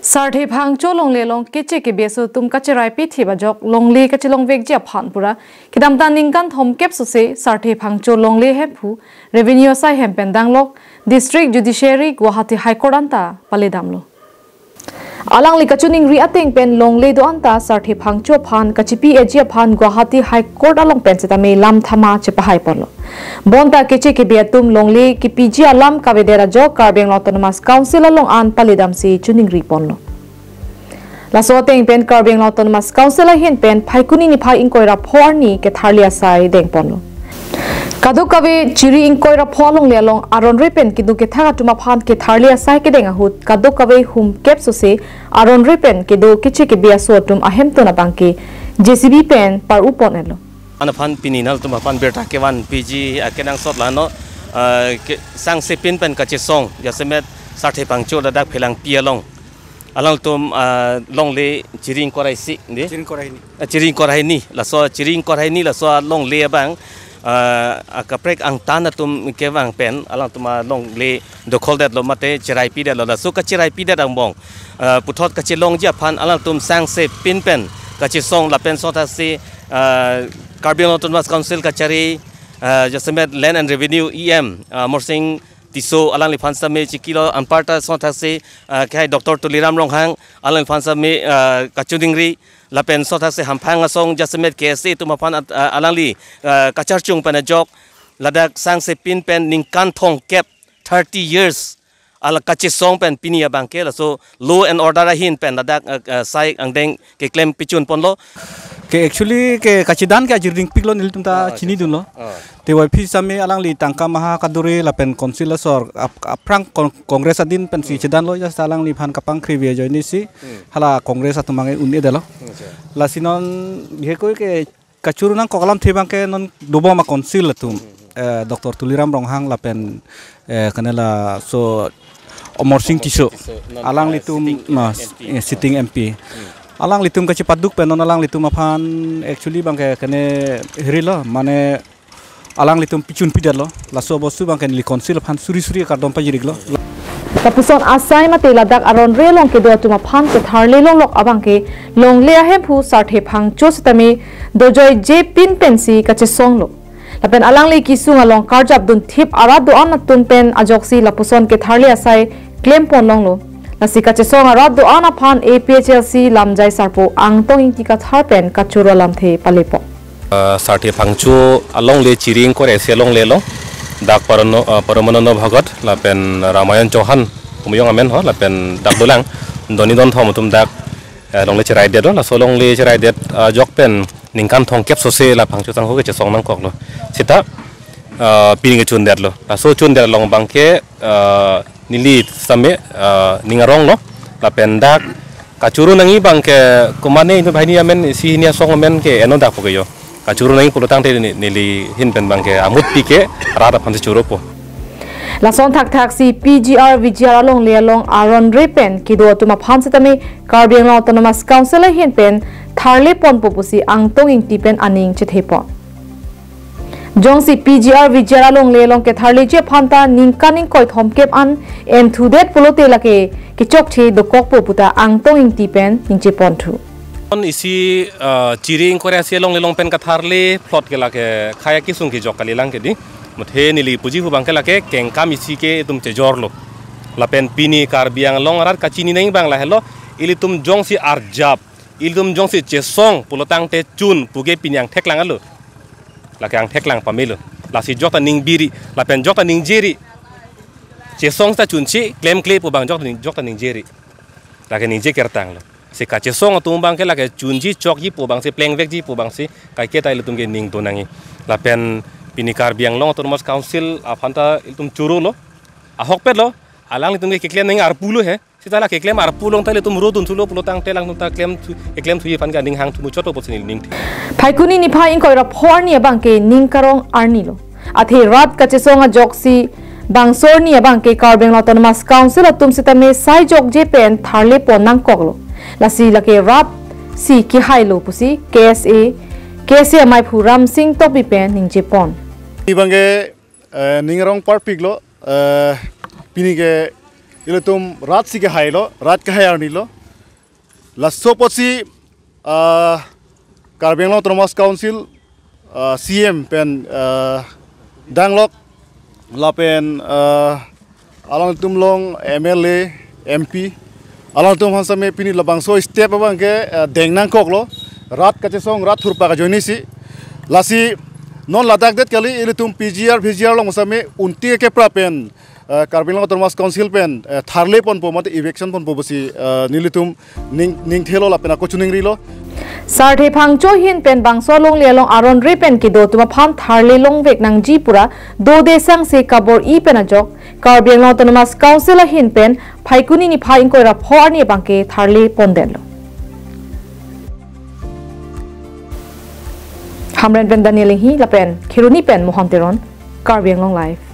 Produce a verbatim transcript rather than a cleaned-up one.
Sarthe Phangcho longle along keche kebe aso atum kacherai pithip ajok longle kachelongvekji aphan pura kedamtang ningkan thomkep sose Sarthe Phangcho longle hemphu Revenue asai hem pen danglok District Judiciary Guwahati High Court anta paledamlo. Alangli kachiningri ateng pen longle do-an ta Sarthe Phangcho aphan kachipi-eji aphan Guwahati High Court along pen setame lam thama chepahai ponlo. Bonta keche kebe atum longle kipiji alam kavedet ajok Karbi Anglong Autonomous Council along an paledamsi chiningri ponlo. Laso ateng pen Karbi Anglong Autonomous Council ahin pen Phaikuni niphai ingkoi ra pho arni ketharli asai deng ponlo. Kadokave chiri ingkoi ra pho alongle along aron re pen kedo kethak atum aphan ketharli asai kedeng ahut kadokave humkep sose aron re pen kedo keche kebe aso atum ahemtun abangke J C B pen par-u pon-etlo. Anaphan pini nangtum aphan birta kevan piji akenangsot lano, ah, ke, sangsepin pen kachesong jasemet Sarthe Phangcho ladak Phelangpi along. Alangtum, ah, longle chiri ingkoi ra isi, di? Chiri ingkoi ra hini. Ah, chiri ingkoi ra hini. Laso chiri ingkoi ra hini laso longle abang, ah, akaprek angtan atum kevang pen alangtum alongle dokholdetlo mate cherai pidetlo. Laso kacherai pidet angbong, ah, puthot kachelongji aphan alangtum sangsepin pen kachesong lapen sothaksi, ah, Karbi Anglong Autonomous Council kachari, ah, jasemet Land and Revenue E M, ah, Amarsing Tisso alangliphan setame chikilo, anparta sothaksi, ah, kehai Doctor Tuliram Ronghang alangliphan setame, ah, kachiningri lapen sothaksi hamphang asong jasemet K S A atum aphan at-, ah, alangli, ah, kacharchung pen ajok ladak sangsepin pen ningkan thomkep, thirty years, ala kachesong pen pini abangke laso law and order ahin pen ladak, ah, ah, sai angdeng keklem pichun ponlo. Ke actually ke kachedan ke ajir ringpiklo, nelitum ta Ah, chinidunlo. Ah. Te Y P setame alangli tangka maha kadure lapen council asor ap-, aphrang kon-, Congress adin pensi Hmm. chedanlo, just alangliphan kapangkri ajoine si Hmm. hala Congress atum abang un-edetlo. Hmm, sir. Lasi non bihekoi ke kachoro nangkok alamthe abangke non dobom a-council atum, Hmm. eh, Doctor Tuliram Ronghang lapen, eh, kanela so Amarsing Tisso. Amarsing Tisso, non, alanglitum, eh, sitting, ma, M P. Eh, sitting M P. Hmm. Alanglitum kachepaduk pen non alanglitum aphan actually abangke kene hirilo, mane alanglitum pichun pidetlo. Laso abostu abangke neli council aphan suri suri kardom pajiriklo. Lapuson asai mate ladak aron re along kedo atum aphan ketharli longlok abangke longle ahemphu Sarthe Phangcho setame dojoijepin pensi kachesonglo. Lapen alangli kesung along karjapdun thip arat do-an atum pen ajoksi lapuson ketharli asai klem pon longlo. Lasi kachesong arat do-an aphan A P H L C lamjai sarpo Angtong Ingti Kathar pen kachoro alamthe palepo. Ah, Sarthe Phangcho alongle chiri ingkoi ra isi alongle along dak Parono-, ah, Paramananda Bhagat lapen Ramayan Chauhan, Kumuyong amen ho, lapen dak dolang doni donthom atum dak, eh, longle cheraidetlo, laso longle cheraidet, ah, ajok pen ningkan thomkep sose la Phangcho sangho kechesong nangkoklo. Seta, ah, pini kechundetlo. Laso chundet along abangke, ah, neli setame, ah, ning aronglo. Lapen dak kachoro nangji abangke komane inut banghini amen isi hini asong amen ke eno dak po ke jo. Kachoro nangji pulo tangte ne-, neli ahin pen abangke amutpi ke rat aphan si choropo. Lason thakthaksi P G R V G R alongle along aron re pen kedo atum aphan setame Karbi Anglong Autonomous Council ahin pen tharle ponpo pusi Angtong Ingti pen aning chethe pon. Jongsi P G R V G R alongle along ketharleji aphan ta ningkan ingkoi thomkep an enthudet pulote lake kechokche dokokpo puta Angtong Ingti pen ningje ponthu. Non isi, ah, chiri ingkoi ra isi alongle along pen katharle plot ke lake khei akesung kejok kalilang ke di. Muthe neli puji hu abangke lake kengkam isi ke itum chejorlo. Lapen pini Karbi Anglong arat kachini nangji abang lahelo, ilitum jongsi arjap, ilitum jongsi chesong pulo tangte chun puke pini angthek lang alo. Lake angthek lang pamelo. Lasi jokta ningbiri, lapen jokta ningjeri. Chesong ta chunsi, klemkle pu abang jokta ning-, jokta ningjeri. Lake ningje kertanglo. Si kachesong atum abangke lake chunji chokji pu abangsi plengvekji pu abangsi kaike ta ilitum ke ning do nangji. Lapen pini Karbi Anglong Autonomous Council aphan ta ilitum chorolo. Ahokpetlo. Alanglitum ke keklem nangji arpulo he. Seta la keklem arpu along ta ilitum ro dunthulo pulo tangte alangtum ta klem thu, keklem thuji aphan ke aning hangthu muchot pusi neli ningthe. Phaikuni niphai ingkoi ra pho arni abangke ning karong arnilo. Athe rat kachesong ajoksi bangso arni abangke Karbi Anglong Autonomous Council atum setame sai jokje pen tharle pon nangkoklo. Lasi lake rat si kehailo pusi K S A, K S A amaiphu Ramsing Tokbi pen ningje pon. Abangke, eh, ning arong parpiklo, eh, pini ke ilitum rat si kehailo, rat kehai arnilo. Laso apotsi, ah, Karbi Anglong Autonomous Council, ah, C M pen, ah, danglok lapen, ah, alangtum along M L A, M P, alangtum aphan sitame pini labangso step abang ke, ah, deng nangkoklo, rat kachesong, rat thurpak ajoinesi. Lasi non ladak det kali, ilitum P G R, V G R along sitame unti kepra pen, ah, Karbi Anglong Autonomous Council pen, ah, tharle ponpo mate eviction ponpo pusi, ah, nelitum ning, ningthelo lapen ako chiningrilo. Sarthe Phangcho ahin pen bangso alongle along aron re pen kedo atum aphan tharle longvek nangji pura dode sangse kabor-i pen ajok Karbi Anglong Autonomous Council ahin pen Phaikuni niphai ingkoi ra pho arni abangke tharle pondetlo. Hamren pen Daniel Enghi lapen Kheroni pen Mohon Teron, Karbi Anglong Live.